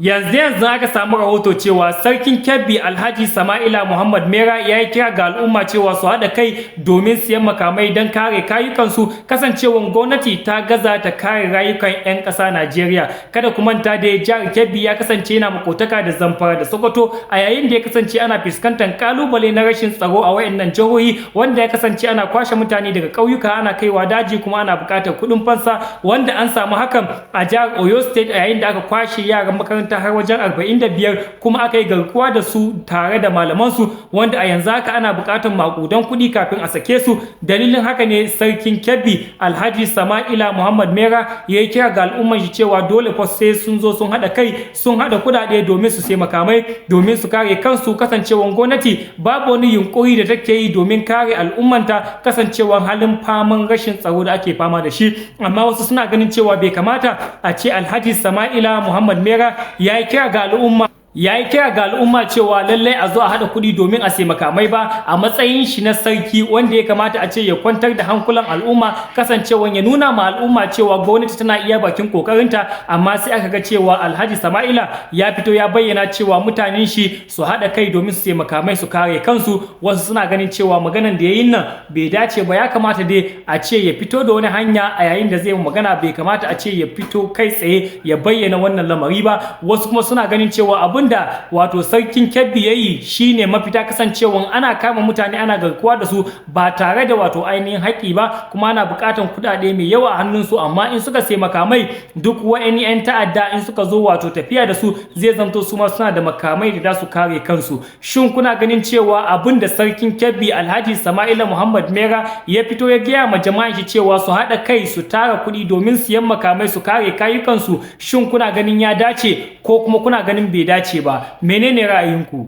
Yanzu yanzu aka samu rahoto cewa Sarkin Kebbi, Alhaji Sama'ila Muhammad Mera, ya yi kira ga al'umma cewa su haɗa kai domin siyan makamai don kare kayukansu, kasancewan gwamnati ta gaza ta kare rayukan 'yan ƙasa Najeriya. Kada ku manta da jihar Kebbi ya kasance yana makotaka da Zamfara da Sokoto, a yayin da ya kasance ana fuskantar kalubale na rashin tsaro a wayannan jihohi, wanda ya kasance ana kwashe mutane daga ƙauyuka ana kaiwa daji, kuma ana buƙatar kuɗin fansa, wanda an samu hakan a jihar Oyo State, a yayin da aka kwashe yaran makaranta har wajen 45 kuma aka yi garkuwa da su tare da malamansu, wanda a yanzu haka ana buƙatar makudan kuɗi kafin a sake su. Dalilin haka ne Sarkin Kebbi, Alhaji Sama'ila Muhammad Mera, ya yi kira ga al'umman shi cewa dole fa sai sun zo sun haɗa kai, sun haɗa kuɗaɗe domin su sai makamai domin su kare kansu, kasancewan gwamnati babu wani yunkuri da take yi domin kare al'ummanta, kasancewan halin faman rashin tsaro da ake fama da shi. Amma wasu suna ganin cewa bai kamata a ce Alhaji Sama'ila Muhammad Mera ya yi kira ga al'umma cewa lallai a zo a haɗa kuɗi domin a sai makamai ba, a matsayin shi na sarki, wanda ya kamata a ce ya kwantar da hankulan al'umma, kasancewan ya nuna ma al'umma cewa gwamnati tana iya bakin kokarinta. Amma sai aka ga cewa Alhaji Sama'ila ya fito ya bayyana cewa mutanen shi su haɗa kai domin su sai makamai su kare kansu. Wasu suna ganin cewa maganan da ya yi nan bai dace ba. Ya kamata dai a ce ya fito da wani hanya a yayin da zai yi magana. Bai kamata a ce ya fito kai tsaye ya bayyana wannan lamari ba. Wasu kuma suna ganin cewa abin da wato Sarkin Kebbi ya yi shine mafita, kasancewan ana kama mutane ana garkuwa da su ba tare da wato ainihin haƙƙi ba, kuma ana buƙatar kuɗaɗe mai yawa a hannunsu. Amma in suka sai makamai, duk wa'ani 'yan ta'adda in suka zo wato tafiya da su, zai zamto su ma suna da makamai da za su kare kansu. Shin kuna ganin cewa abin da Sarkin Kebbi, Alhaji Sama'ila Muhammad Mera, ya fito ya gaya ma jama'an shi cewa su haɗa kai su tara kuɗi domin siyan makamai su kare kayukansu, shin kuna ganin ya dace ko kuma kuna ganin bai dace ba? Menene ra'ayinku?